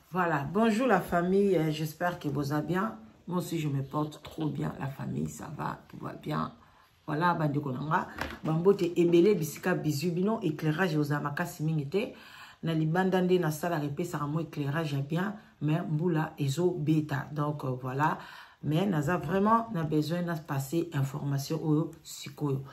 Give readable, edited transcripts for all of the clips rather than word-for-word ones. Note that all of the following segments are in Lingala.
Voilà, bonjour la famille, j'espère que vous allez bien. Moi aussi, je me porte trop bien, la famille, ça va, tout va bien. Voilà, bandeko na nga, bambote ebele bisika bizu bino, éclairage oza makasi mingi te. Na libanda nde nasalaka epesaka mwa éclairage ya bien, mais mbula ezobeta. Donc voilà, mais naza vraiment na besoin na passer information oyo sikoyo.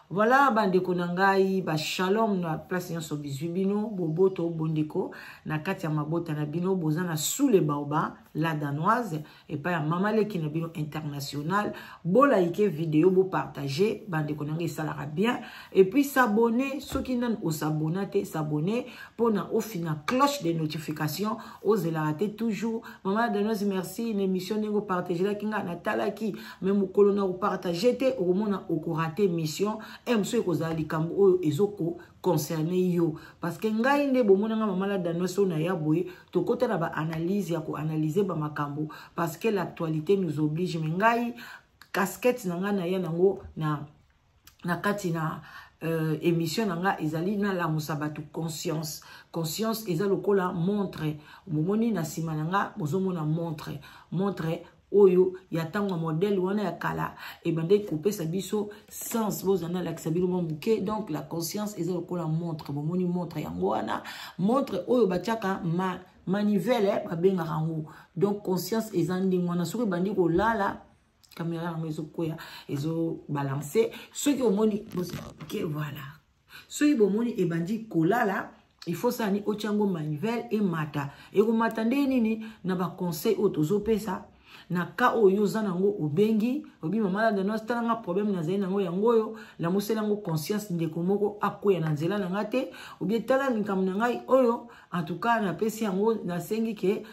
Voilà, bandeko na ngai, ba shalom na place nyonso bizwi bino, boboto bondeko na kati ya mabota na bino, boza na sous le baobab, la danoise, epai ya mama leki na bino international. Bolaike video, bo partager, bandeko na ngai esalaka bien. Et puis s'abonner, soki nanu osabona te, s'abonner pona ofina cloche de notification, ozelaka te toujours. Mama la danoise, merci, une émission ndenge opartagelaki nga, natalaki, mais mokolo na kopartage te, okomona okorate mission, e mosusu ekozala likambo oyo ezoko concerner yo, parce que ngai nde bomona nga mama la danoise oyo na ya boye, tokota na ba analyse ya koanalyse ba makambo, parce que l'actualité nous oblige. Mais ngai casquette na ngai na ya nango na kati na émission na nga ezali nalamusa bato conscience. Conscience eza lokola montre, bomoni na nsima na nga bozomona montre, montre oyo ya ntango ya modèle wana ya kala ebandaki kopesa biso sens. Bozala nalakisa bino mwa moke. Donc la conscience eza lokola montre, bomoni montre yango wana, montre oyo batiaka ma manivelle babengaka yango. Donc conscience eza ndenge wana, soki ebandi kolala, kamera yango ezokwea, ezobalanse. Soki omoni ok, voilà, soki bomoni ebandi kolala, il faut sani otia yango manivelle emata. Ekomata nde nini? Na baconseil oyo tozopesa na ka oyo oza nango, obengi obi mama la danoise, tala nga problème nazali nango yango oyo, lamusela yango conscience, ndeko moko akweya na nzela na nga te, obie tala likambo na ngai oyo, en tout cas napesi yango, nasengi ke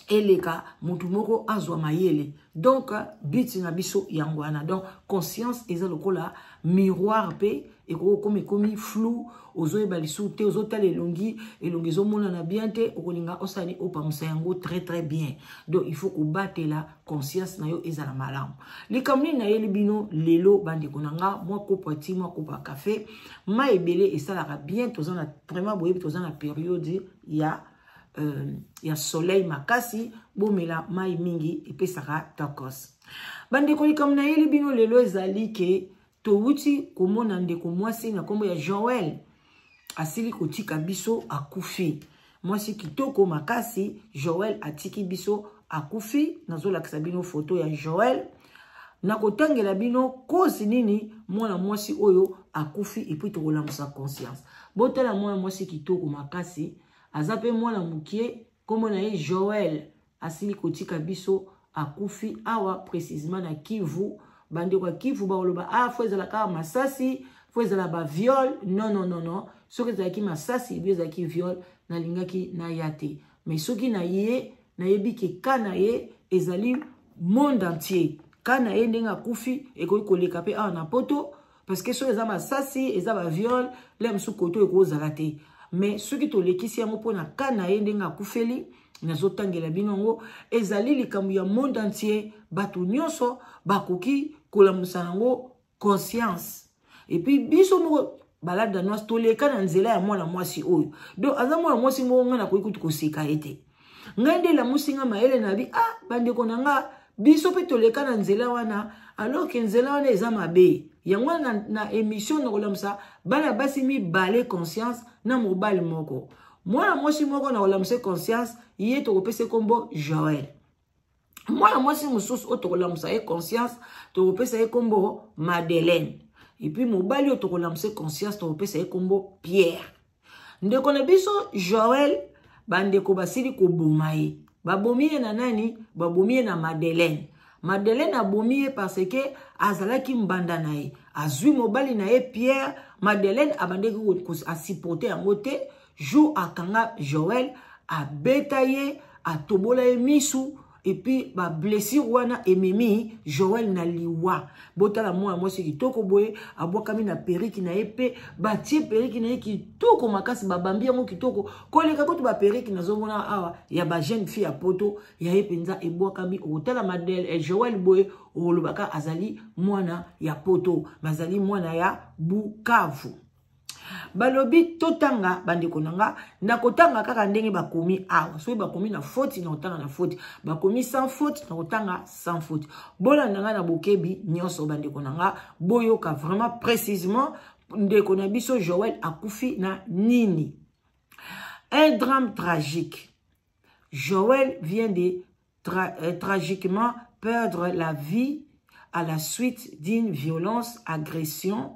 eleka motu moko azwa mayele. Donc but na biso yango wana. Donc conscience eza lokola miroir, mpe ekoki kokoma ekomi flou, ozoyeba lisusu te, ozotala elongi, elongi ezomonana bien te, okolinga osali opamusa yango très très bien. Donc il faut kobatela conscience na yo ezala malamu. Likambo nini nayeli bino lelo bandeko na nga? Mwa kopo ya ti, mwa kopo ya kafe, mai ebele esalaka bien. Toza na vraiment, boyebi, toza na periode ya soleil makasi, bomela mai mingi, epesaka tokos. Bandeko, likambo nayeli bino lelo ezali ke towuti komona ndeko mwasi na nkombo ya Joel asili kotika biso, akufi. Mwasi kitoko makasi, Joel atiki biso, akufi. Nazolakisa bino foto ya Joel, nakotangela bino cause nini mwana mwasi oyo akufi, et puis tokolamusa conscience. Botala mwana mwasi kitoko makasi, aza mpe mwana mokie, nkombo na ye Joel, asili kotika biso, akufi awa précisément na Kivu. Bandeko ya Kivu bakoloba ah, faut ezala kaka masasi, faut ezala baviol. Non, non, non, non, soki ezalaki masasi ebi ezalaki viol, nalingaki naya te. Mais soki na ye nayebi ke ka na ye ezali monde entier, ka na ye ndenge akufi ekoki koleka mpe awa na poto, parce que soki eza masasi, eza baviol, le mosusu koto ekozala te. Mais soki tolekisi yango mpona ka na ye ndenge akufeli, nazotangela bino yango, ezali likambo ya monde entier, bato nyonso bakoki kolamusa yango conscience. Et puis biso moko ba la danoise toleka na nzela ya mwana mwasi oyo. Donc aza mwana mwasi moko ngai nakoki kutu koseka ye te. Ngai nde elamusi nga mayele na bi, ah, bandeko na nga, biso mpe toleka na nzela wana, alors ke nzela wana eza mabe. Yango wana na émission nakolamusa bana basi mibale conscience na mobali moko. Mwana mwasi moko nakolamusa conscience, ye tokopesa kombo Joel. Mwana mwasi mosusu oyo tokolamusa ye conscience, tokopesa ye kombo Madeleine. Et puis mobali oyo tokolamusa ye conscience, tokopesa ye kombo Pierre. Ndeko na biso Joel, bandeko basili koboma ye. Babomi ye na nani? Babomi ye na Madeleine. Madeleine abomi ye parce que azalaki mbanda na ye, azwi mobali na ye Pierre. Madeleine abandaki asupporte yango te. Jour akanga Joel, abeta ye, atobola ye misu, et puis bablessure wana ememi Joel na liwa. Botala mwana mwasi kitoko boye, abwakami na perruque na ye, mpe batie perruque na ye kitoko makasi, babambi yango kitoko koleka kutu baperruque nazomona awa ya bajeune fille ya poto. Ya ye mpenza ebwakami. Okotala Madele Joel boye, okolobaka azali mwana ya poto, bazali mwana ya Bukavu. Balobi totanga, bandeko na nga, nakotanga kaka ndenge bakomi awa. Soki bakomi na faute, nakotanga na faute. Bakomi sans faute, nakotanga sans faute. Bolanda nga na bokebi nyonso, bandeko na nga, boyoka vraiment précisément ndeko na biso Joël akufi na nini. Un drame tragique. Joël vient de tragiquement perdre la vie à la suite d'une violence agression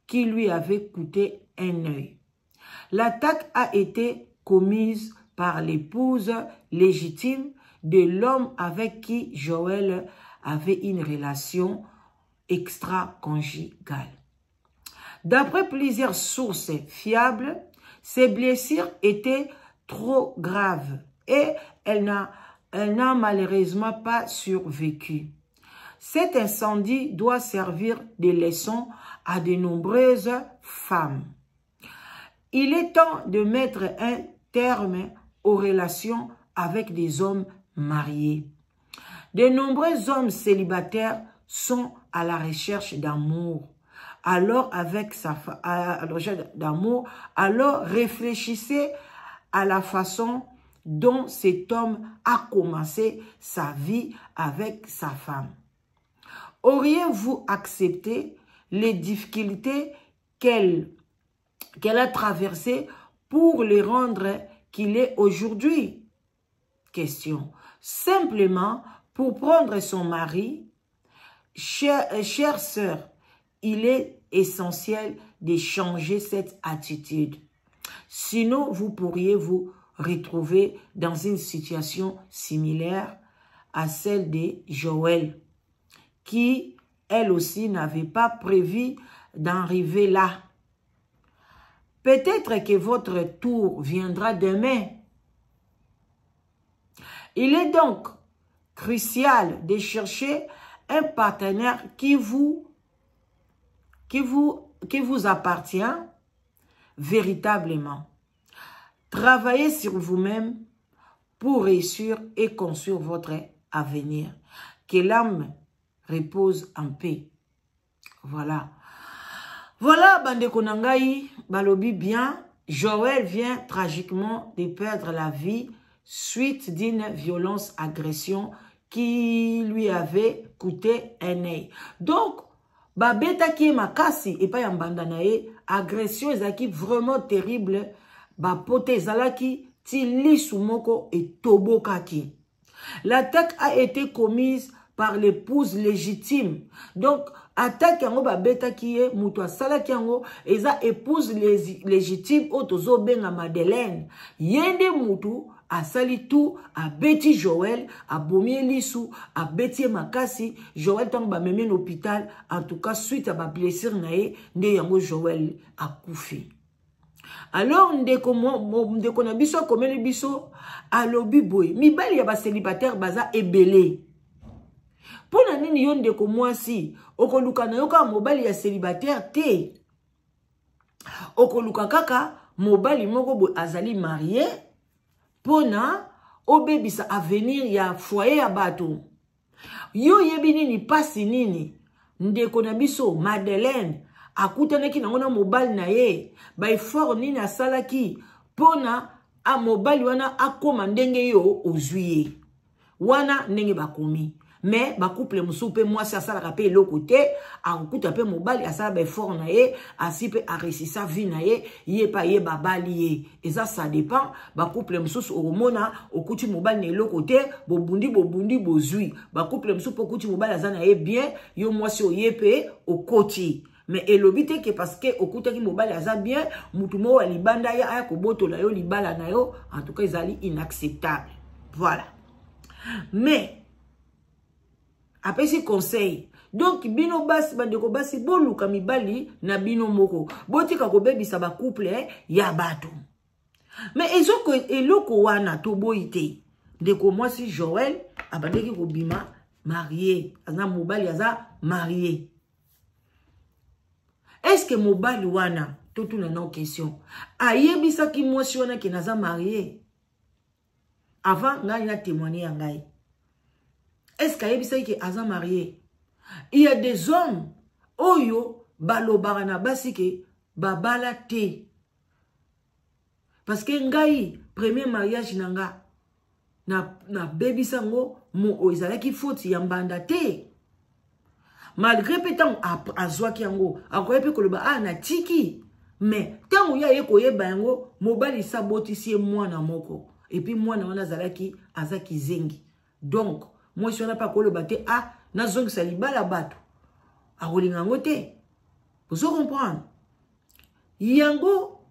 qui lui avait coûté un œil. L'attaque a été commise par l'épouse légitime de l'homme avec qui Joël avait une relation extra-conjugale. D'après plusieurs sources fiables, ses blessures étaient trop graves et elle n'a malheureusement pas survécu. Cet incendie doit servir de leçon à de nombreuses femmes. Il est temps de mettre un terme aux relations avec des hommes mariés. De nombreux hommes célibataires sont à la recherche d'amour. Alors, avec sa à la recherche d'amour, alors réfléchissez à la façon dont cet homme a commencé sa vie avec sa femme. Auriez-vous accepté les difficultés qu'elle a traversées pour le rendre qu'il est aujourd'hui? Question. Simplement, pour prendre son mari, chère sœur, il est essentiel de changer cette attitude. Sinon, vous pourriez vous retrouver dans une situation similaire à celle de Joël, qui, elle aussi, n'avait pas prévu d'arriver là. Peut-être que votre tour viendra demain. Il est donc crucial de chercher un partenaire qui vous appartient véritablement. Travaillez sur vous-même pour réussir et construire votre avenir. Que l'âme repose en paix. Voilà. Voilà, bandeko na ngai, balobi bien, Joël vient tragiquement de perdre la vie suite d'une violence agression qui lui avait coûté un œil. Donc, babetaki ye makasi epai ya mbanda na ye, agression ezalaki vraiment terrible, bapote ezalaki ti lisu moko etobokaki. L'attaque a été commise par l'épouse légitime. Donc, attaque yango babetaki ye, mutu asalaki yango, eza épouse légitime oyo tozobenga Madeleine. Ye nde mutu asali tout, abeti Joël, abomi ye lisu, abeti ye makasi. Joël ntango bamemi na hôpital, en tout cas suite à ba blessure na ye, nde yango Joël akufi. Alors ndeko na biso akomeli biso alobi boye, mibali ya ba célibataire baza ebele. Pona nini yo ndeko mwasi okoluka na yo kaka mobali ya célibataire te? Okoluka kaka mobali moko boye azali marié pona obebisa avenir ya foyer ya bato. Yo yebi nini pasi nini ndeko na biso Madeleine akutanaki nango na mobali na ye, ba effort nini asalaki pona a mobali wana akoma ndenge yo ozwi ye wana ndenge bakomi. Mais ba couple mosusu pe mwasi asalaka pe eloko te, akokuta pe mobali asala ba effort na ye, asi pe aresisa vie na ye, ye pa ye babali ye. Eza ça dépend, ba couple mosusu okomona okuti mobali na eloko te, bobundi bobundi bozwi. Ba couple mosusu pe okuti mobali aza na ye bien, yo mwasi oye pe okoti. Mais elobi te ke parce que okutaki mobali aza bien, mutu moko ya libanda ya aya kobotola yo libala na yo, en tout cas ezali inacceptable. Voilà. Mais apesi conseil. Donc bino basi bandeko basi boluka mibali na bino moko. Botika kobebisa ba couple ya bato. Mais ezoko eloko wana toboyi te. Ndeko mwasi Joël abandeki kobima marié, aza mobali aza marié. Est-ce que mobali wana totuna na question? Ayebisaki mwasi wana ke naza marié? Avant ngai na témoigner ya ngai. Est-ce qu'ayebisaki ke aza marié? Il y a des hommes oyo balobaka na basi ke Babala te. Parce que ngai premier mariage na nga na na bebisa ngo mo ezalaki faute ya mbanda te. Malgré pe tango azwaki yango, akoki pe koloba ah natiki. Mais tango ye aye koyeba yango, mobali sa botisi ye mwana moko. Et puis mwana wana azalaki aza kizengi. Donc mwasi wana pe akoloba te ah nazongisa libala bato. Akolinga yango te. Ozo comprendre? Yango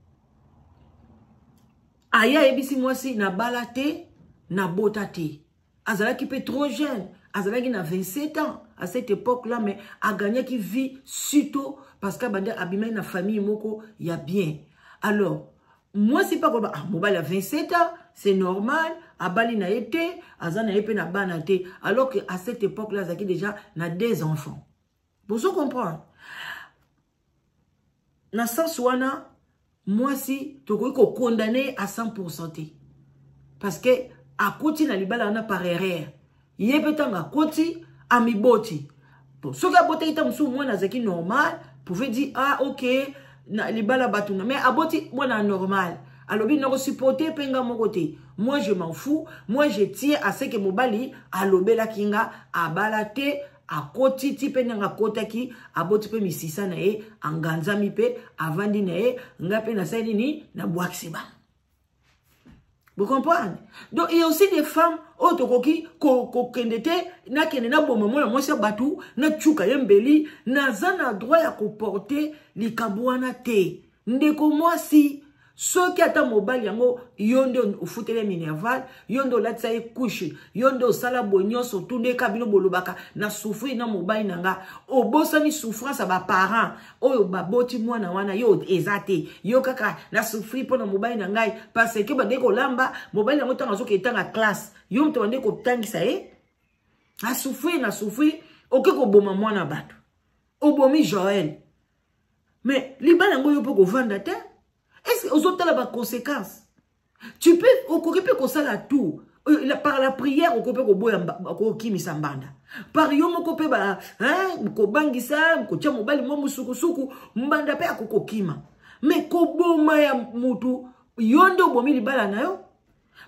aye ayebisi mwasi nabala te, nabota te. Azalaki pe trop jeune, azalaki na 27 ans à cette époque là, mais a gagnaki vie sitôt parce que abandi abimaki na famille moko ya bien. Alors mwasi pe akoloba ah, mobali ya 27 ans c'est normal, abali na ye te, aza na ye pe na bana te, alors que à cette époque là azalaki déjà na 2 enfants. Bozo comprendre? Na sens wana mwasi tokoki ko condamner à 100% te. Parce que akoti na libala wana par erreur. Ye pe tanga akoti amiboti. Bon, soki abotaki ta mosusu mwana azalaki normal, pouvait dire ah OK na libala bato na mais aboti mwana normal. Alobi nako supporter pe nga moko te. Moi je m'en fous, moi je tiens à ce que mobali alobelaki nga abala te, akoti ti mpe ndenge akotaki aboti mpe misisa na ye, anganzami mpe avandi na ye, ngai mpe nasali nini, nabwakisi bango. Vous comprenez? Donc il y a aussi des femmes oyo tokoki kokende te, nakende naboma mwana mwasi ya bato, nacuka ye mbeli, naza na droit ya koporte likambo wana te. Ndeko mwasi, soki ata mobali yango yo nde ofuteli ye minerval, yo nde olatisa ye couche, yo nde osala boye nyonso, tu nde ka bino bolobaka na souffrir na mobali na nga, obosani souffrance ya ba parents oyo baboti mwana wana, yo eza te, yo kaka na souffrir mpo na mobali na ngai parce que bande kolamba mobali yango ntango azokende tanga classe, yo moto bande kotangisa ye, na souffrir, na souffrir, oke koboma mwana bato, obomi Joël. Mais libala yango yo mpe kovanda te, est-ce que ozotala ba conséquences? Tu peux, okoki mpe kosala tout par la prière, okoki mpe koboya kokimisa mbanda par yo moko mpe ba, hein, kobangisa, kotia mobali mwa mosukusuku, mbanda mpe akoki kokima. Mais koboma ya mutu, yo nde obomi libala na yo.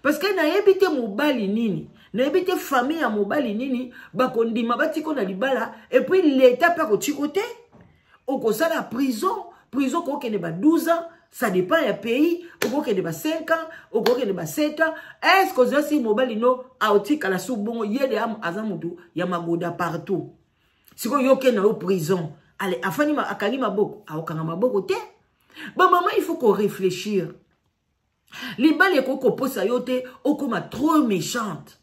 Parce que nayebi te mobali nini, nayebi te famille ya mobali nini bakondima batiko na libala, et puis l'état mpe akotiko te. Okosala prison, prison kokende ba 12 ans, ça dépend ya pays, okokende ba 5 ans, okokende ba 7 ans. Est-ce que oza si mobali no aotikala su bongo, ye de am aza mutu ya magoda partout. Sikoyo yo okende na yo prison, allez, afani ma, akangi maboko, aokanga maboko te. Ba maman, il faut qu'on réfléchir. Libala ekoki koposa yo te, okoma trop méchante.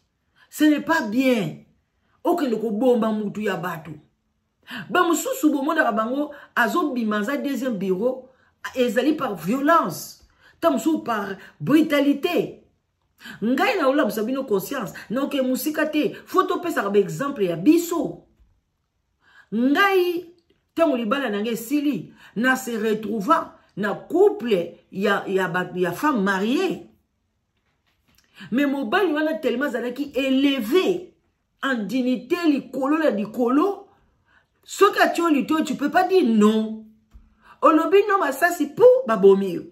Ce n'est pas bien. Okende kobomba mutu ya bato. Ba mosusu bomonaka bango azobima aza deuxième bureau, ezali par violence, ta mosusu par brutalité. Ngai na olabisa bino conscience, naoke mosika te, faut topesaka ba exemple ya biso. Ngai ntango libala na ngai esili, na se retrouva na couple ya femme mariée. Mais mobali wana tellement azalaki élevé en dignité, likolo na likolo, soki atie yo litoyi, tu peux pas dire non. Olobi non, masasi pou babomi yo.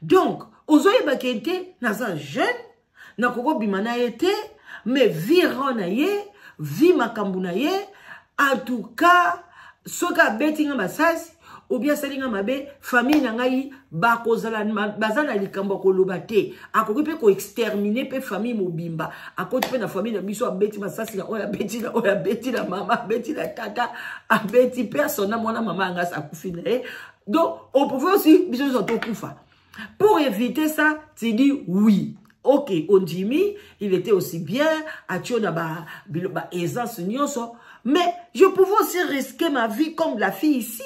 Donc ozoyeba ke te naza jeune, nakoki kobima na ye te, mais vie rend na ye, vie makambo na ye, en tout cas soki abeti nga masasi ou bien asali nga mabe, famille na ngai bakozala baza na likambo ya koloba te. Akoki mpe koexterminer mpe famille mobimba. Akoti mpe na famille na biso, abeti masasi na oyo, abeti na oyo, abeti na mama, abeti na tata, abeti personne na mwana mama ya ngai akufi na ye. Donc on pouvait aussi biso nyonso tokufa. Pour éviter ça, tu dis oui. Ok, ondimi, il était aussi bien, atio na ba, ba aisance nyonso, mais je pouvais aussi risquer ma vie comme la fille ici.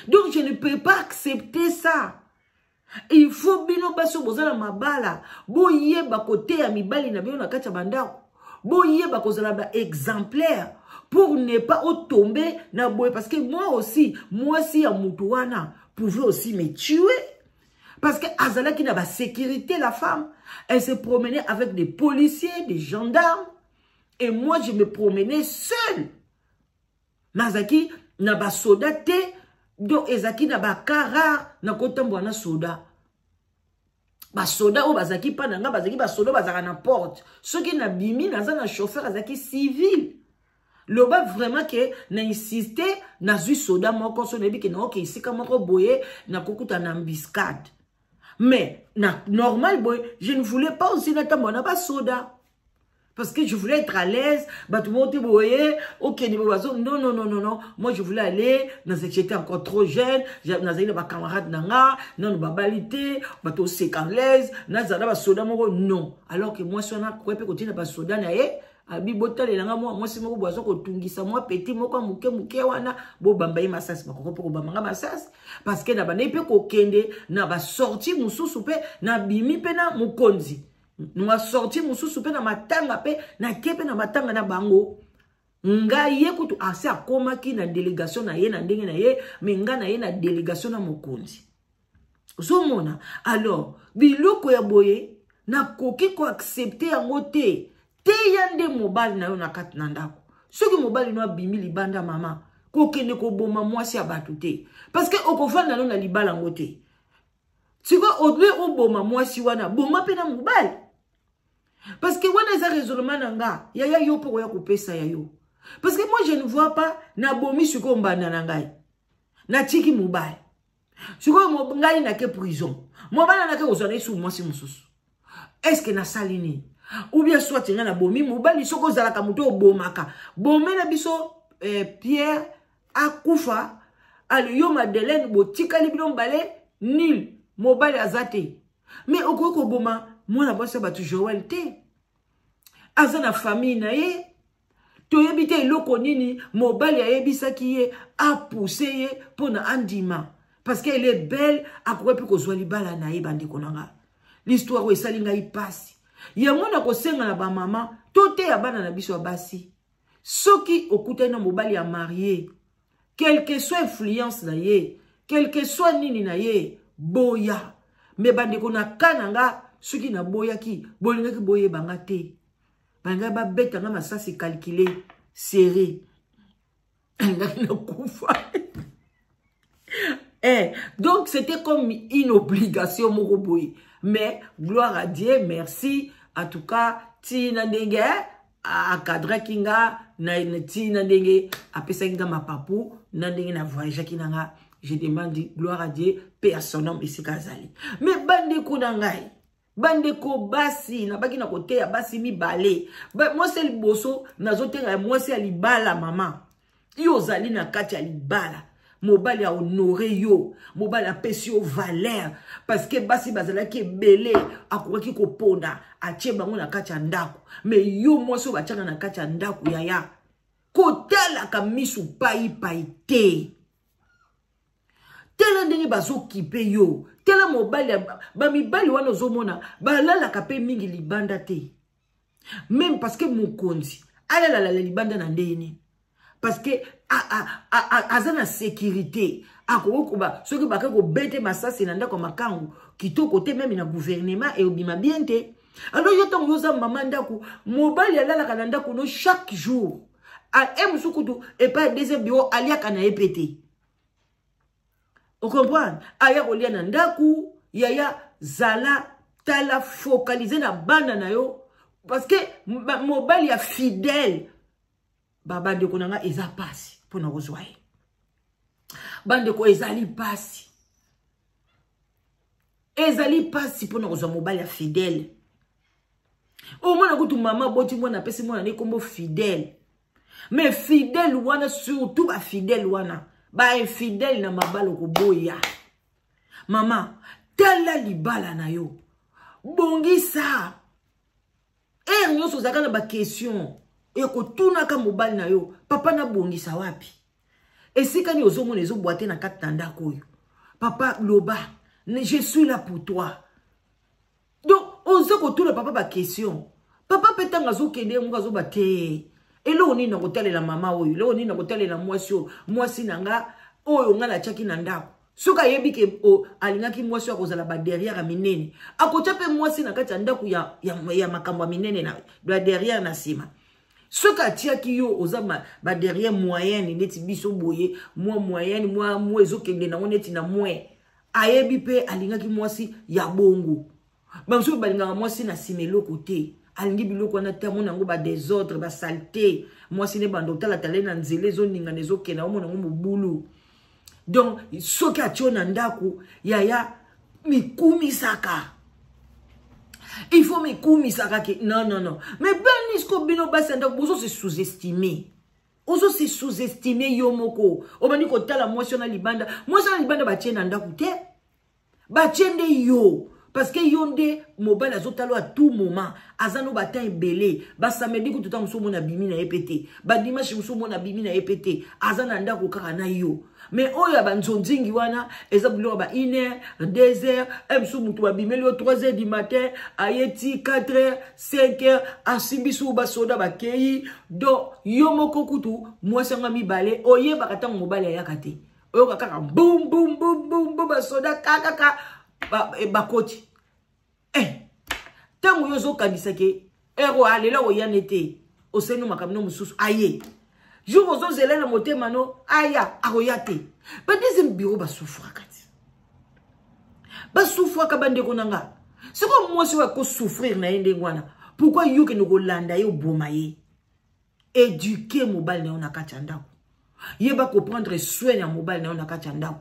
Donc je ne peux pas accepter ça. Il faut bino baso bozala mabala, boyeba koteya mibali na bino na kati ya bandako, boyeba kozala ba exemplaire pour ne pas tomber na boye, parce que moi aussi, moi si ya mutu wana pouvait aussi me tuer. Parce que azalaki na ba sécurité, la femme, elle se promenait avec des policiers, des gendarmes, et moi je me promenais seule. Nazaki na ba soda te, Donc ezalaki na bacas rare nakotambola na soda. Basoda oyo bazalaki mpa na ngai, bazalaki basoda bazalaka na porte. Soki nabimi, naza na chauffeur azalaki civil. Loba vraiment ke na insiste, nazwi soda moko so nayebi ke naoke esika moko boye, nakokuta na embuscade. Mais na normal boye, je ne voulais pas aussi natambola na basoda, parce que je voulais être à l'aise. Bato moko te boye okende boye bazo, non, non, non, non, non. Moi, je voulais aller, j'étais encore trop jeune, nazali na bacamarade na nga nano babali te, bato oseka l'aise, nazala basoda moko, non. Alors que mwasi wana akoki mpe kotina basoda na ye, abi botalela nga mwa mwasi moko boye aza kotungisa mwa petit moko ya moke moke wana, bobamba ye masasi. Bakoki mpe kobamba nga masasi, parce que na bandaki mpe kokende na basortie mosusu, mpe nabimi mpe na mokonzi na sortie mosusu, mpe na matanga, mpe nake mpe na matanga na bango. Ngai ye kutu asi akomaki na délégation na ye na ndenge na ye, mais ngai na ye na délégation na mokonzi. Ozomona, alors biloko ya boye nakoki koaccepter yango te. Teya nde mobali na yo na kati na ndako. Soki mobali no abimi libanda, mama, kokende koboma mwasi ya bato te, parce que okovanda no na libala yango te. Sikoyo odle oboma mwasi wana, boma mpe na mobali, parce que wana eza raisonnement na nga. Yaya, yo mpo koya kopesa ya yo, parce que moi, je ne vois pas. Nabomi sikoyo mbanda na ngai, natiki mobali. Sikoyo ngai nake prison, mobali anake kozwa na ye su mwasi mosusu. Est ce que nasali nini? Ou bien soit ngai nabomi mobali. Soki ozalaka moto obomaka, bomela biso Pierre akufa. Ale yo Madeleine, botikali bino mibale nul, mobali aza te. Mais okoki koboma mwana mwasi ya bato Joel te, aza na famille na ye. Toyebi te eloko nini mobali ayebisaki ye, apousse ye mpo na andima, parce que elle est belle, akoki mpe kozwa libala na ye. Bandeko na nga, l'histoire oyo esali ngai mpasi. Yango na kosenga na bamama, toteya bana na biso ya basi: soki okutani na mobali ya marié, quelle que soit influence na ye, quelle que soit nini na ye, boya. Mais bandeko, na ka na nga, soki naboyaki, bolingaki boyebanga te. Balingaki babeta nga masasi calculé serré, alingaki nakufa. Donc c'était comme une obligation moko boye. Mais gloire à Dieu, merci en tout cas. Ntina ndenge acadraki nga, na ntina ndenge apesaki nga mapapu, na ndenge na voyageaki na nga, je demande gloire à Dieu, paix à son homme esika azali. Mais bandeko na ngai, bandeko basi, nabaki na koteya basi mibale. Mwasi ya liboso nazotenga ya mwasi ya libala. Mama, yo ozali na kati ya libala, mobali ahonore yo, mobali apesi yo valeur, parce que basi bazalaki ebele, akokaki koponda, atie bango na kati ya ndako. Mais yo mwasi oyo batiaka na kati ya ndako, yaya, kotalaka misu paipai te. Tala ndenge bazokipe yo, tala mobali. Bamibali wana ozomona balalaka mpe mingi libanda te, même parce que mokonzi alalala libanda na ndenge nini? Parce que aza na sécurité, akoki koba soki bake kobete masasi na ndako ya makangu kitoko te, même na gouvernement eobima bien te. Alors yo, ntango yo oza mama ndako, mobali alalaka na ndako no chaque jour, e mosusu kutu epai ya deuxième bureau aliaka na ye mpe te. Ocomprendre, aya kolia na ndako. Yaya, zala tala, focalise na bana na yo, parce que mobali ya fidèle, babandeko na nga, eza pasi mpona kozwa ye. Bandeko, ezali pasi, ezali pasi mpona kozwa mobali ya fidèle. Omwana kutu, mama boti mwana, apesi mwana ne kombo Fidèle, mais fidèle wana, surtout bafidèle wana, bainfidèle na mabala, okoboya. Mama, tala libala na yo, bongisa. Heure nyonso ozalaka na baquestion ekotunaka mobali na yo: "Papa, nabongisa wapi? Esika nini ozomona ezobwa te na kati na ndako oyo? Papa, loba, je suis là pour toi." Donc oza kotuna papa baquestion. Papa mpe ntango azokende, ye moko azoba te: "Eloko nini na kotalela mama oyo? Eloko nini na kotalela mwasi oyo, mwasi na nga oyo nga natiaki na ndako?" Soki ayebi ke alingaki mwasi oyo akozala baderrière ya minene, akotya mpe mwasi na kati ya ndako ya makambo ya minene na derrière na nsima. Soki atiaki yo oza ba derrière moyenne neti biso boye, mwa moyenne, mwa mwa ezokende nango neti na mwe, ayebi mpe alingaki mwasi ya bongo. Bamosusu balingaka mwasi na nsima eloko te, alingi biloko wana te, amona yango badesordre, basalite, mwasi ne banda otalatala ye na nzela ezoningana ezokenda, omona yango mobulu. Donc soki atio na ndako, yaya, mikumisaka, il faut mikumisaka ke non, non, non. Mais banisko bino basi ya ndako bozo se sous-estimer, ozo se sous-estimer yo moko. Obandi kotala mwasi wana libanda, mwasi wana libanda batie na ndako te, batie nde yo, parce que yo nde mobali azotala à tout moment, aza no batan ebele. Basamedi kutu ntango mosusu omona abimi na ye mpe te, badimanche mosusu omona abimi na ye mpe te, aza na ndako kaka na yo. Mais oyo ya banzonzingi wana eza biloko ba 1 heure, 2 heures, mosusu motu babimeli yo 3 heures du matin, aye ti 4 heures, 5 heures, asimbi suku basoda bakei. Donc yo moko kutu mwasi yango mibale oyebaka ntango mobali ayaka te, oyoka kaka bum bum bum bum bum, basoda kakaka bakoti. Ntango yo ozokanisa ke ero alela oyane te, osengi makambo no mosusu aye jour ozozela na motema no aya akoya te. Ba deuxième bureau basufraka ti, basufraka, bandeko na nga. Sikoyo mwasi oyo akosouffrir na ye ndenge wana, pourquoi yo okende kolanda ye, oboma ye? Éduquer mobali na yo na kati ya ndako, yeba koprendre soin ya mobali na yo na kati ya ndako.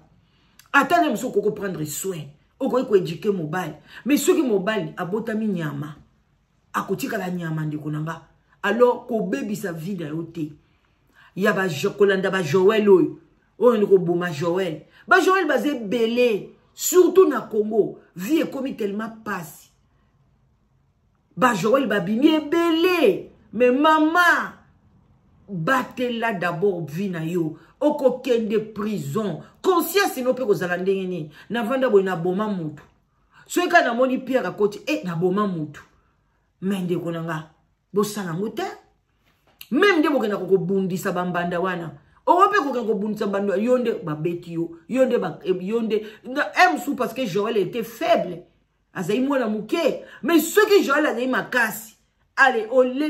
Ata na mosusu okoki koprendre soin, okoki koéduquer mobali, mais soki mobali abotami nyama, akotikala nyama, ndeko na nga. Alors kobebisa vie na yo te ya kolanda bajoel oyo oyo ni koboma Joel. Bajoel baza ebele, surtout na Congo, vie ekomi tellement pasi, bajoel babimi ebele. Mais mama, batela d'abord vie na yo. Okokende prison, conscience no mpe kozala ndenge nini? Navanda boye, naboma mutu, soki kaka namoni Pierre akoti e naboma mutu. Mais ndeko na nga, bosala yango te. Même nde bokenda kobundisa bambanda wana, oko mpe kokenda kobundisa bambanda, yo nde babeti yo, yo nde, yo nde mosusu, parce que Joel était faible, azali mwana moke. Mais soki Joel azali makasi, ale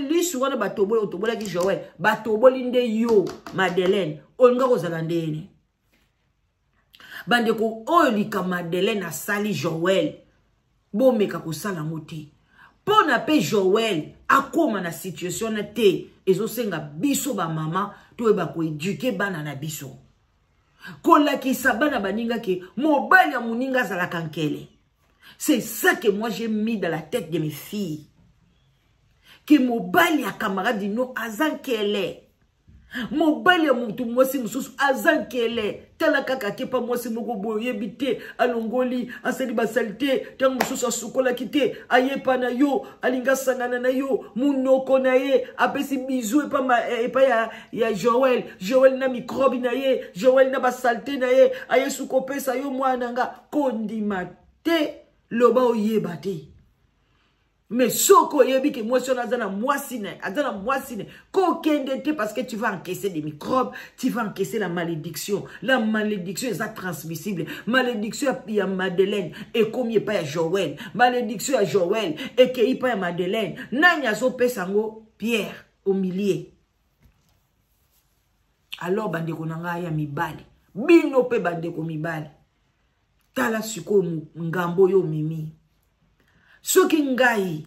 lisu wana batoboli, otobolaki Joel, batoboli nde yo Madeleine, olinga kozala ndeni? Bandeko, oyo likambo Madeleine asali Joel, bomeka kosala yango te. Mpo na mpe Joel akóma na situation na te, ezosenga biso bamama toyeba koéduquer bana na biso, kolakisa bana baninga ke mobali ya moninga azalaka nkele. C'est ça que moi j'ai mis dans la tête de mes filles, ke mobali ya camarade no aza nkele, mobali ya motu mwasi mosusu aza nkele. Tala kaka akepa mwasi moko boye, oyebi te, alongoli, asali basali te, ntango mosusu asukolaki te, ayepa na yo, alingi asangana na yo, monoko na ye apesi bizu epa, epa ya Joel. Joel na microbe na ye, Joel na basaleté na ye, ayesu kopesa yo. Mwana nga, kondima te, loba oyeba te. Mais soki oyebi ke mwasi wana aza na mwasi na, aza na mwasi na, kokende te, parce que tu vas encaisser des microbes, tu vas encaisser la malédiction. La malédiction eza transmissible. Malédiction ya Madeleine ekomi epai ya Joel, malédiction ya Joel ekei epai ya Madeleine. Nani azopesa yango? Pierre au milieu. Alors bandeko na ngai ya mibali, bino mpe bandeko mibali, tala sikoyo ngambo oyo omemi. Soki ngai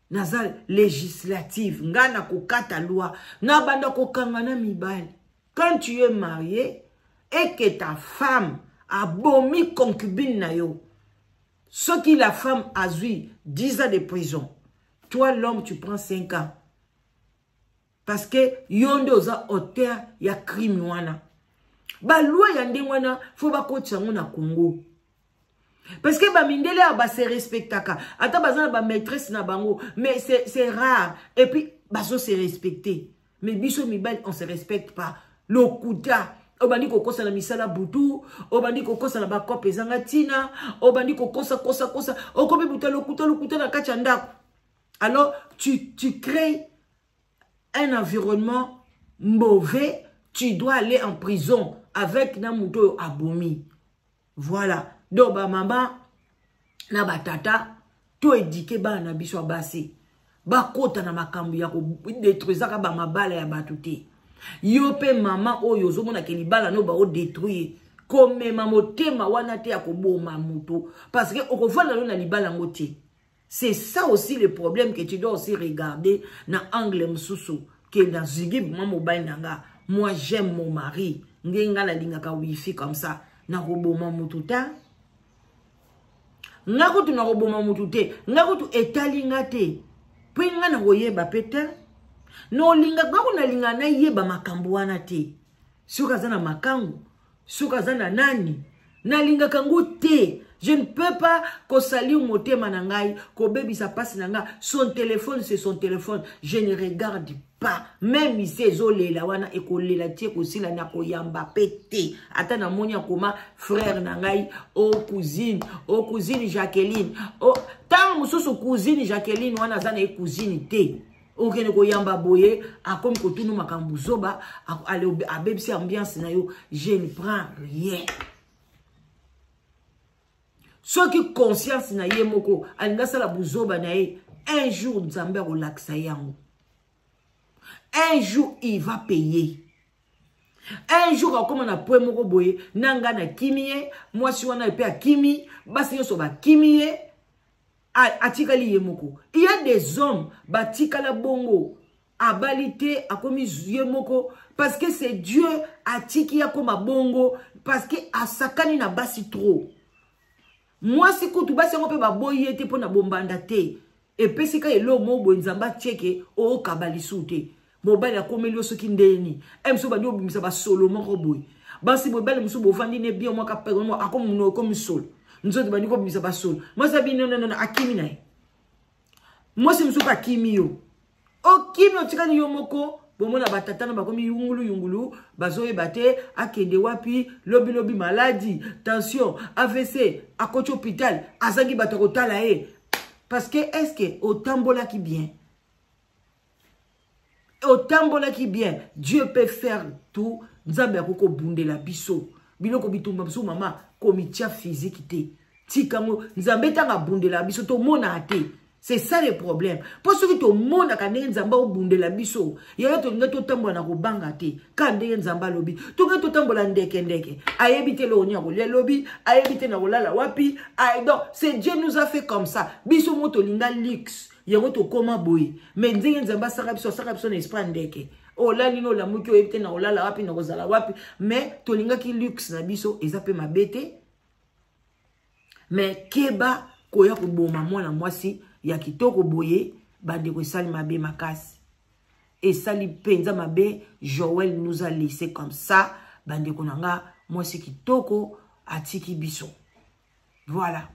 naza législative, ngai nakokata loi, nabanda kokanga na mibali. Quand tu es marié et que ta femme abomi concubine na yo, soki la femme azwi 10 ans de prison, toi l'homme, tu prends 5 ans, parce que yo nde oza auteur ya crime wana. Baloi ya ndenge wana, fo bakotisa yango na Congo, parce que bamindele awa base respectaka, ata baza na bamaîtresse na bango, mais c'est rare, et puis bazo se respecter. Mais biso mibali, on se respecte pas. Lokuta, obandi kokosa na misala butu, obandi kokosa na bakope ezanga ntina, obandi kokosa kosa kosa, okomi buta lokuta lokuta na kati ya ndako. Alors tu crées un environnement mauvais, tu dois aller en prison avec na moto oyo abomi. Voilà. Donc bamama na batata, toéduquer bana na biso ya basi. Bakota na makambo ya kodetruisaka bamabala ya bato te. Yo mpe mama oyo ozomona ke libala no baodetruire, komema motema wana te ya koboma moto, parce que okovanda no na libala yango te. C'est ça aussi le problème que tu dois aussi regarder na angle mosusu, ke nazwigi mwa mobali na nga, moi j'aime mon mari, nde nga nalingaka wifi comme ça, nakoboma moto ta. Nga kutu nakoboma motu te, nga kutu etali nga te, mpe nga nakoyeba mpe te. Nolinga nga kutu nalinga nayeba makambo wana te, soki aza na makangu, soki aza na nani, nalingaka yango te. Je ne peux pas kosalir motema na ngai, kobebisa mpasi na ngai. Son téléphone, c'est son téléphone, je ne regarde pas. Même ici ezolela wana, ekolela ti ekosila, na koyamba mpe te. Ata namoni akoma frère na ngai, o cousine, o cousine Jacqueline, o ntango mosusu cousine Jacqueline wana aza na ye cousine te, okende koyamba boye, akomi kotuna makambo zoba, abebisi ambiance na yo. Je ne prends rien. Soki conscience na ye moko alingi asala buzoba na ye, un jour Nzambe akolakisa yango, un jour il va payer, un jour akóma na point moko boye na ngai nakimi ye, mwasi wana epe akimi, basi nyonso bakimi ye, atikali ye moko. Il y a des hommes batikala bongo, abali te, akomi ye moko, parce que c'est Dieu atiki akoma bongo, parce que asakani na basi trop. Mwasi kutu basi yango mpe baboyi ye te mpo na bombanda te, epesi ka eloko moko boye Nzambe atieke okaba lisusu te. Mobali akomeli yo soki ndeni e mosusu bandi obimisa basolo moko boye, basi mobali mosusu bovandi ne bien, mwaka pego akomi ekomi solo, nzoto bandi kobimisa basolo, mwasi abi nononono, akimi na ye. Mwasi mosusu akimi yo, okimi, otikali yo moko. Bomona batata na bakomi yungulu yungulu, bazoyeba te akende wapi. Lobilobi maladie, tension, AVC, akoti hôpital, azangi bato kotala ye, parce que est ce que otambolaki bien? Otambolaki bien? Dieu peut faire tout. Nzambe akoki kobundela biso biloko bitumba biso. Mama, komitia physique te, tikango Nzambe. Ntango abundela biso, tomonaka te. C'est ça le problème, mpo soki tomonaka ndenge Nzambe aobundela biso, yayo tolingi totambola na kobanga te. Ka ndenge Nzambe alobi, tokoki totambola ndeke-ndeke, ayebi te eloko nini akolia lobi, ayebi te na kolala wapi. Donc c'est Dieu nous a fait comme ça. Biso mo tolinga luxe, yango tokóma boye. Mais ndenge Nzambe asaka biso, asaka biso na esprit ya ndeke. Olali no olamuki, oyebi te na kolala wapi, na kozala wapi. Mais tolingaki luxe na biso, eza mpe mabe te, mais keba koya koboma mwana mwasi ya kitoko boye. Bandeko, esali mabe makasi, esali mpenza mabe. Joel nous a laissé comme ça. Bandeko na nga, mwasi kitoko atiki biso. Voilà,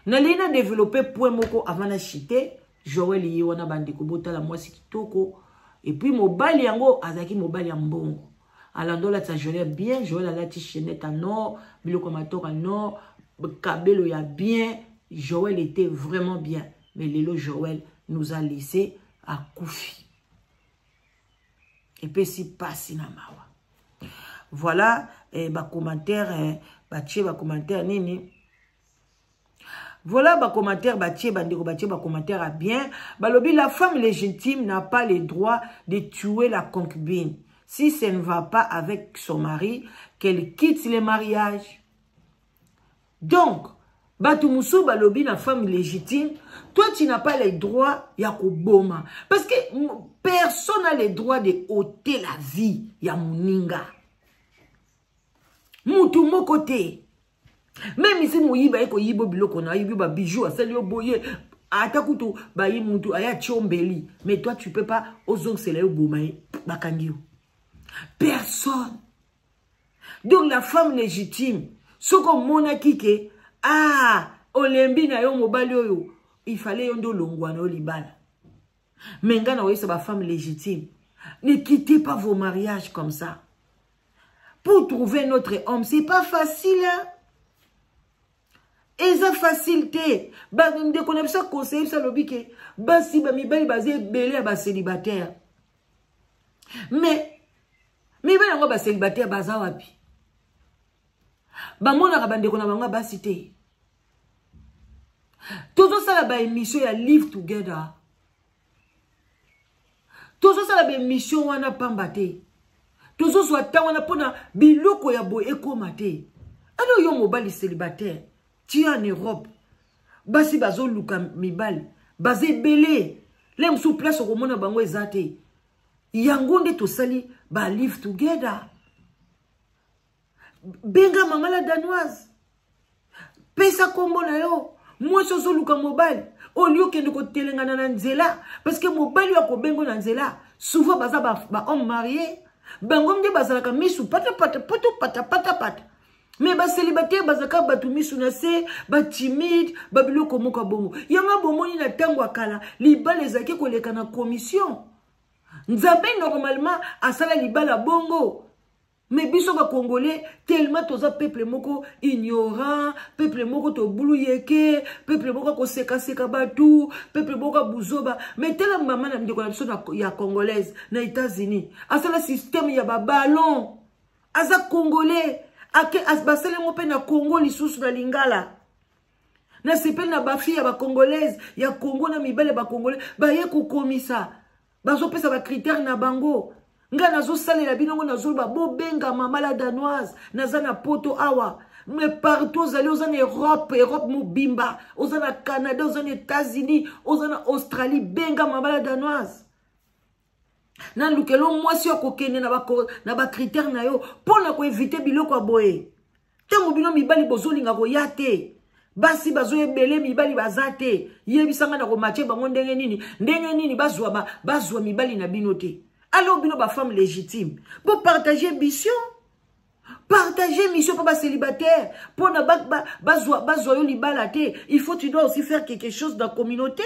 nalingi na développe point moko avant na chite. Joel ye wana, bandeko, botala mwasi kitoko. Et puis mobali yango azalaki mobali ya mbongo, alanda olatisa Joel bien. Joel alati chaînette en or, biloko ya matoka nor, kabelo ya bien. Joel était vraiment bien, mais lelo Joel nous a laissé, akufi, epesi pasi na mawa. Voilà, eh, bacommentaire, eh, batie bacommentaire nini? Voilà bacommentaire batie, bandeko batie bacommentaire ya bien. Balobi: la femme légitime n'a pas le droit de tuer la concubine. Si ça ne va pas avec son mari, qu'elle quitte le mariage. Donc bato mosusu balobi na femme légitime, toi tu n'as pas le droit ya koboma, parce que personne n'a le droit de ôter la vie ya moninga, mutu moko te. Même si moyibi aye koyiba biloko na ayibi babijou, asali yo boye, ata kutu bayi mutu aya tiombeli, mais toi tu peux pas ozongisela yo, boma ye, bakangi yo. Personne. Donc la femme légitime, soki omonaki ke ah, olembi na yo mobali oyo, il fallait yo nde olongwa na yo libala. Mais ngai na oyesa bafemme légitime, ne quittez pas vos mariages comme ça. Pour trouver notre homme, c'est pas facile, hein? Eza facile te. Bandeko na biso conseiller biso, alobi ke basi bamibali baza ebele ya bacélibataire, mais mibali yango bacélibataire baza wapi? Bamonaka bandeko na bango ya basi te. Tozosala baémission ya Live Together. Tozosala baémission wana pamba te. Tozozwa ntango wana mpona biloko ya boye ekóma te. Alors yo mobali célibataire, tu es en Europe. Basi bazoluka mibali, baza ebele. Le mosusu place okomona bango eza te. Yango nde tosali ba live together. Benga mama la danoise. Pesa kombo na yo. Mwasi ozoluka mobali, olie okende kotelengana na nzela, parce que mobali oyo akobengo na nzela, souvent baza ba, ba homme marié, bango nde bazalaka misu pata pata poto pata pata pata. Mais ba célibataire bazalaka bato misu na se, ba timide, ba biloko moko bongo. Yanga bomoni na tango ya kala, libala ezalaki koleka na commission. Nzambe normalement asala libala bongo. Mais biso ba Congolais tellement toza peuple moko ignorant, peuple moko tobulu yeke, peuple moko koseka seka batu, peuple moko buzoba. Mais tala mama na ndeko na biso ya Congolaise na États-Unis, asala système ya ba ballon. Aza Congolais, ake basala yango pe na Congo lisusu na Lingala. Na sepeli na ba fille ya ba Congolaise ya Congo na mibale ba Congolais baye kokomisa, bazopesa ba critères na bango. Nga nazosalela bino ngo nazoloba bobenga mama la danoise, naza na poto awa, mais partout ozali, oza na Europe, Europe mobimba, oza na Canada, oza na États-Unis, oza na Australie, benga mama la danoise. Na lukelo mwasi okokende na ba critères na yo mpo na koevite biloko ya boye. Ntango bino mibali bozolinga koya te, basi bazoyebele mibali baza te, yebisanga na komache bango ndenge nini, ndenge nini bazwa, bazwa mibali na bino te. Alors bino ba femme légitime, bo partager mission, partager mission pour ba célibataire, pour na ba, bazwa, bazwa yo libala te. Il faut, tu dois aussi faire quelque chose dans la communauté.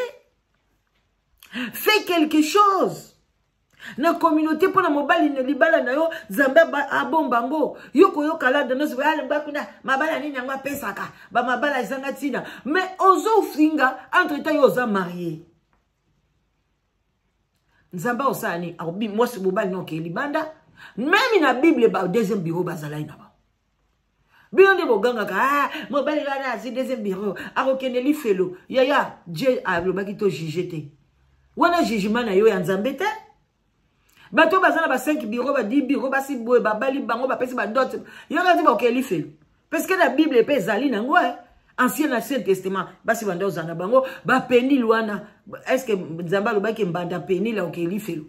Fais quelque chose na communauté pour na mobali na libala na yo, Nzambe abomba ngo. Yo koyoka la danoise, ba ba kuna mabala nini yango apesaka, ba mabala ezanga tina. Mais ozo finga entre temps yo oza marié. Nzambe osala nini? Akobi mwasi mobali no ke libanda. Même na Bible ba deuxième bureau bazalai na ba. Bino nde bogangaka, ah, mobali wana asi deuxième bureau, akokende lifelo. Yaya, Dieu alobaki to juger te. Wana jugement na yo ya Nzambe te. Bato baza na ba 5 bureau, ba 10 bureau, basi boye, babali bango, bapesi ba dot. Yo kati ba okeli lifelo. Parce que la Bible pe ezali nango, hein. Ancien, Ancien Testament, basi banda ozana bango, ba penil wana. Est-ce que Nzambe alobaki mbanda penil okeli lifelo?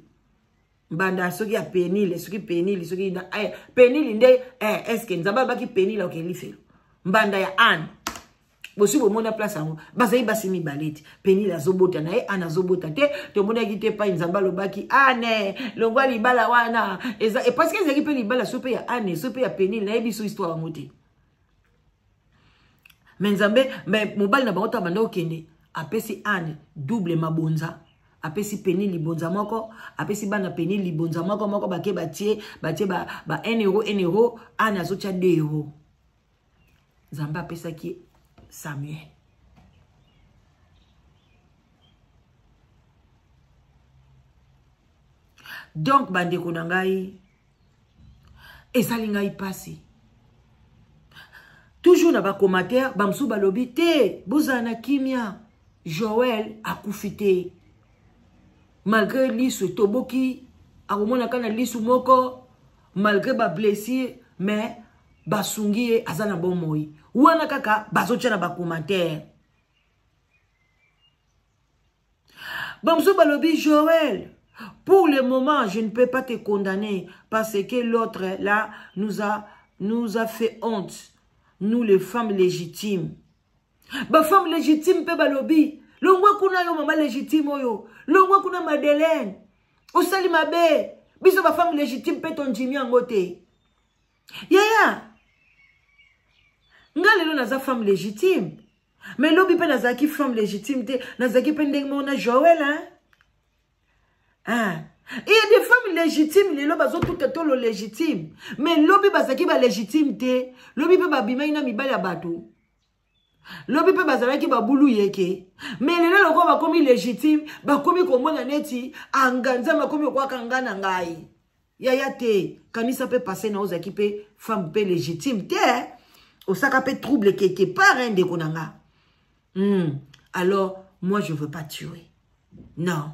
Mbanda soki ya penil, soki penil, soki na, eh, penil nde, eh, est-ce que Nzambe alobaki penil okeli lifelo? Mbanda ya Anne. Bosi bomona place yango, bazali basi mibale te. Penil azobota na ye, Anne azobota te. Tomonaki te epai Nzambe alobaki Anne, longwa libala wana. Eza, et parce que ezalaki pe libala so pe ya Anne, so pe ya Penil, nayebi so histoire yango te. Mais Nzambe, mais mobali na bango ta banda okende, apesi Anne double mabonza, apesi Penil libonza moko, apesi bana Penil libonza moko moko, bake batie, batie ba, ba 1 euro, 1 euro, Anne azotia 2 euro. Nzambe apesaki Samuel. Donc bandeko na ngai, ezali ngai pasi. Toujours na ba commentaire, ba mosusu balobi te, bozala na kimia. Joël akufi te. Malgré lisu etoboki, akomonaka na lisu moko, malgré ba blessure, mais basungi ye aza na bomoi. Wana kaka bazotia na ba commentaire. Ba mosusu balobi Joël, pour le moment, je ne peux pas te condamner parce que l'autre là nous a fait honte. Nous les femmes légitimes. Ba femme légitime pe balobi, longwa kuna yo mama légitime oyo, longwa kuna Madeleine, osali mabe, biso ba femme légitime pe tondimi yango te. Yaya, nga lelo naza femme légitime, mais lobi pe nazalaki femme légitime te, nazalaki pe ndenge moko na Joël, hein? Hein? Il y a des femmes légitimes, lelo bazo tout tolo légitime, mais lobi bazalaki ba légitime te, lobi pe babimaki na mibali ya bato. Lobi pe bazalaki ba bulu yeke. Mais lelo lokola bakomi légitime, bakomi komona neti anga Nzambe akomi kokwaka nga na ngai. Yaya te, kanisa pe passé na ozalaki pe femme pe légitime te, osaka pe trouble quelque part, hein, ndeko na nga. Alors, moi je veux pas tuer. Non.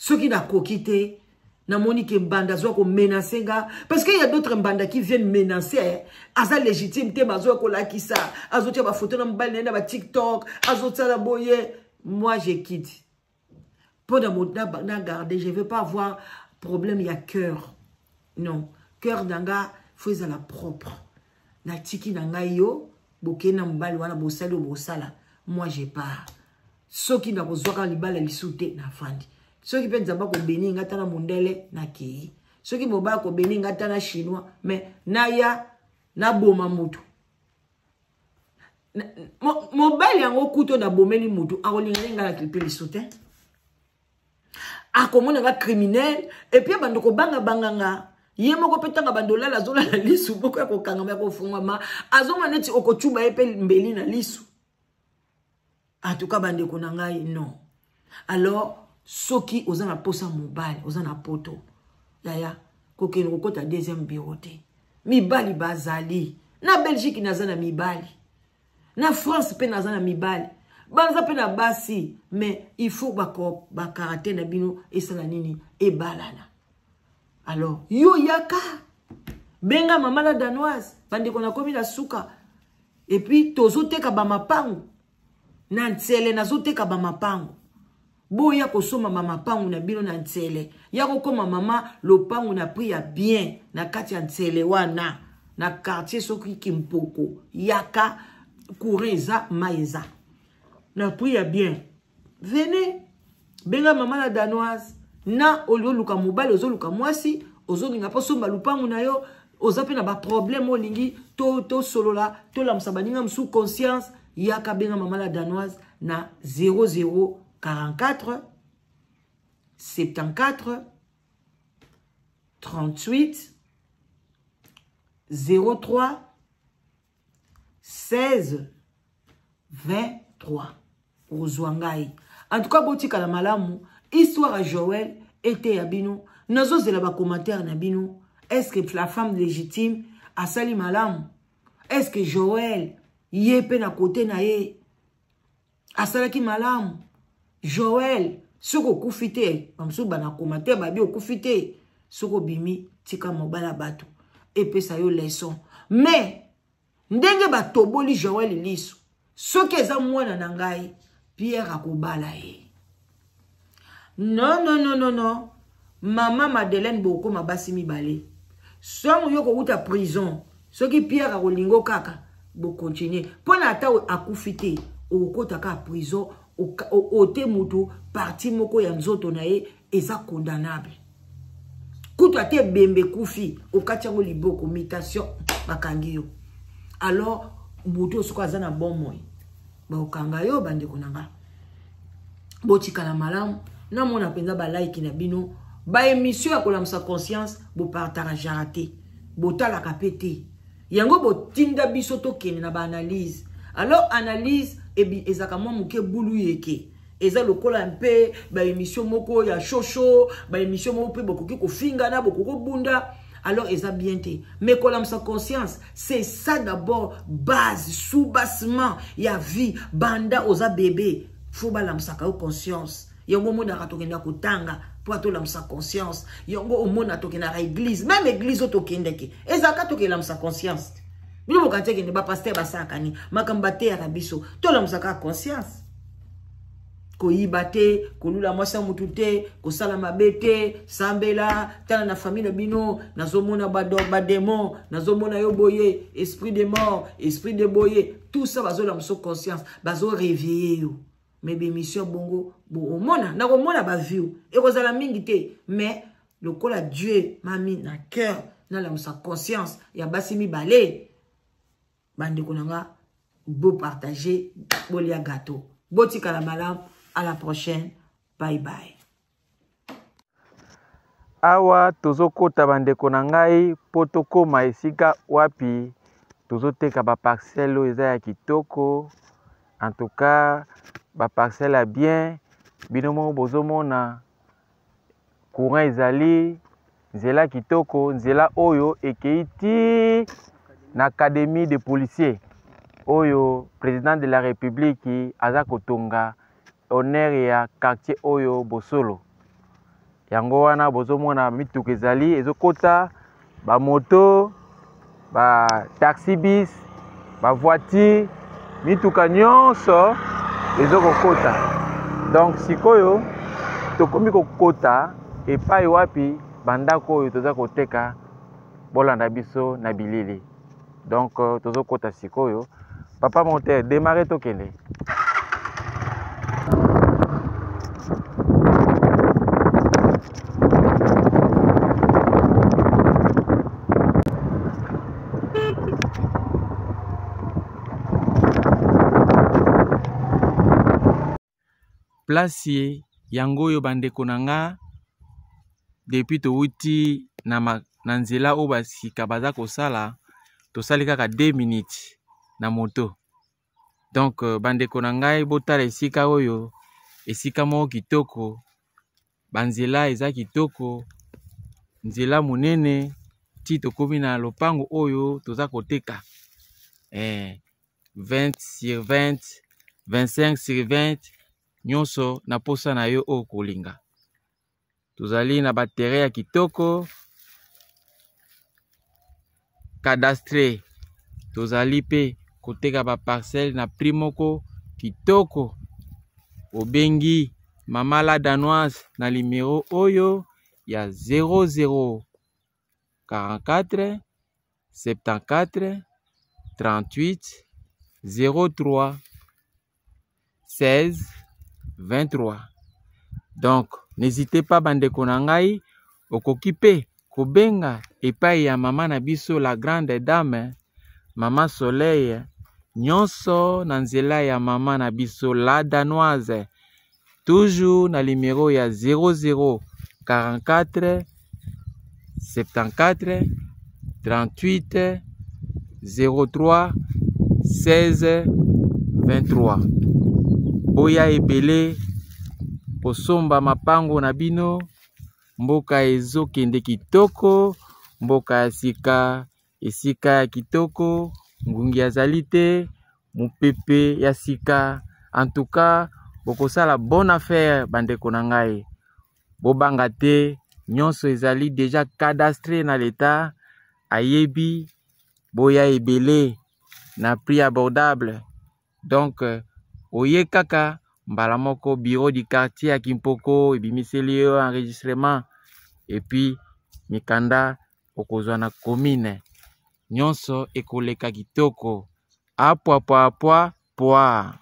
Soki nakoki te, namoni ke mbanda azwa komenace nga, parce que ya d'autres mbanda qui viennent menacer, eh. Aza légitime te, bazwa kolakisa, azotia bafoto na mobali na ye na batiktok, azosala boye. Moi je quitte mpo na, na garder, je veux pas avoir problème ya cœur. Non, cœur na nga faut ezala propre. Natiki na ngai yo, bokei na mobali wana, bosali oyo bosala, moi je pars. Soki nakozwaka libala lisusu te, nafandi. Soki mpe Nzambe akobeni nga ata na mondele, nakei. Soki mobali akobeni nga ata na Chinois, mais naya naboma motu, mobali yango kutu nabomeli motu, akolinga nde ngai na mpe lisu te, akomona nga criminel. Et puis abandi kobangabanga nga ye moko mpe. Ntango abandi olala, azolala lisu moko ya kokangama, ya kofungwama, azomona neti okocuba ye mpe mbeli na lisu. En tout cas, bandeko na ngai, non. Alors soki oza na posa mobali, oza na poto, yaya, kokende kokɔta deuxième bureau te. Mibali bazali na Belgique, naza na mibali na France mpe naza na mibali, baza mpe na basi, mais il faut bacaractère na bino esala nini? Ebalana. Alors yo yaka, benga Mama la Danoise. Bandeko, nakomi na suka. Et puis tozoteka bamapangu na Ntsele, nazoteka bamapangu. Boya kosomba bamapangu na bino na Ntsele, ya kokóma mama lopangu na prix ya bien na kati ya Ntsele wana, na quartier soki Kimpoko. Yaka, courant eza, mai eza, na prix ya bien. Venez, benga Mama la Danoise. Na olingi oluka mobali, ozoluka mwasi, ozolinga mpo somba lupangu na yo, oza mpe na baproblème, olingi tosolola, tolamusa baninga mosusu conscience, yaka, benga Mama la Danoise na 0044 74 38 03 16 23. Ozwa ngai. En tout cas, botikala malamu. Histoire ya Joel eteya bino. Nazozela bacommentaire na bino. Est ce que la femme légitime asali malamu? Est ce que Joel ye mpe na kote na ye asalaki malamu? Joel, soki okufi te, bamosusu bana commentaire babi okufi te. Soki obimi, tika mobali ya bato, epesa yo leçon. Mais ndenge batoboli Joel liso, soki eza mwana na ngai Pierre, akobala ye? Non, non, non, non, non. Mama Madeleine, bokoma basi mibale. Sango yo kowuta prison, soki Pierre akolingo kaka, bokontinue. Mpo na ata akufi te, okokota kaka prison. Ote mutu parti moko ya nzoto na ye eza condamnable. Kutu ata ebembe ekufi, okati yango liboko, mutation, bakangi yo. Alors motu oyo soki aza na bomoi, bakokanga yo. Bandeko na nga, botikala malamu. Namona mpenza balike na bino, baémission ya kolamusa conscience, bopartageaka te, botalaka mpe te yango. Botinda biso tokende na baanalyse. Alors analyse ezalaka mwa moke bulu yeke, eza lokola mpe baémission moko ya shosho, baémission moko mpe bokoki kofingana, bokoki kobunda. Alors eza bien te. Mais kolamusa conscience, c'est ça d'abord base, soubassement ya vie. Banda oza bébé, faut balamusaka yo conscience. Yango omonaka tokendaka kotanga mpo atolamusa conscience. Yango omona tokendaka église, même église oyo tokendeke, ezalaka tokelamusa conscience. Bino bokanti ekende bapasteur basalaka nini? Makambo bateyaka biso, tolamusaka conscience: koyiba te, kolula mwasi ya mutu te, kosala mabe te, sambela. Tala na famille na bino, nazomona badémon, nazomona yo boye, esprit de mort, esprit de boye, tout ça. Bazolamusa conscience, bazoréveille yo. Mais bémission bongo, omona nakomona baview ekozala mingi te. Mais lokola Dieu m'a mis na cœur nalamusa conscience ya basi mibale, bandeko na nga, bopartage, bolia gâteau, botikala malamu. À la prochaine, bye bye. Awa tozokota, bandeko na ngai, mpo tokóma esika wapi tozoteka baparcelle oyo eza ya kitoko. En tout cas, baparcelle ya bien. Bino moko bozomona, courant ezali, nzela kitoko, nzela oyo ekei ti na académie de policier oyo président de la République aza kotonga, honneur ya quartier oyo Bosolo. Yango wana bozomona mituka ezali ezokota, ba moto, ba taxi bus, ba voiture, mituka nyonso ezokokota. Donc sikoyo tokomi kokota epai wapi bandako oyo toza koteka. Bolanda biso na bilili. Donc tozokota sikoyo. Papa monteur, démarrer tokende. Place yango oyo bandeko na nga, depuis towuti na nzela oyo basika baza kosala, tosali kaka 2 minutes na moto. Donc bandeko na ngai, botala esika oyo, esika moko kitoko, banzela eza kitoko, nzela monene ti tokomi na lopango oyo toza koteka. 20 sur 20, 25 sur 20, nyonso na posa na yo oyo kolinga. Tozali na ba terrain ya kitoko cadastre, tozali pe koteka ba parcelle na prix moko kitoko. Obengi Mama la Danoise na numero oyo ya 00 44 74 38 03 16 23. Donc n'hésitez pas bandeko na ngai, okoki pe kobenga epai ya mama na biso la grande dame Mama Soleil, nyonso na nzela ya mama na biso la Danoise, toujours na numero ya 00 44 74 38 03 16 23. Boya ebele kosomba mapango na bino, mboka ezokende kitoko, mboka ya sika, esika ya kitoko, ngungi azali te, mopepe ya sika. En tout cas bokosala bonne affaire bandeko na ngai, bobanga te, nyonso ezali déjà cadastré na l'État, ayebi. Boya ebele na prix abordable. Donc oye kaka mbala moko bureau du quartier ya Kimpoko ebimiseli yo enregistrement, et puis mikanda okozwa na commune, nyonso ekoleka kitoko. Apwa pwa pwa pwa.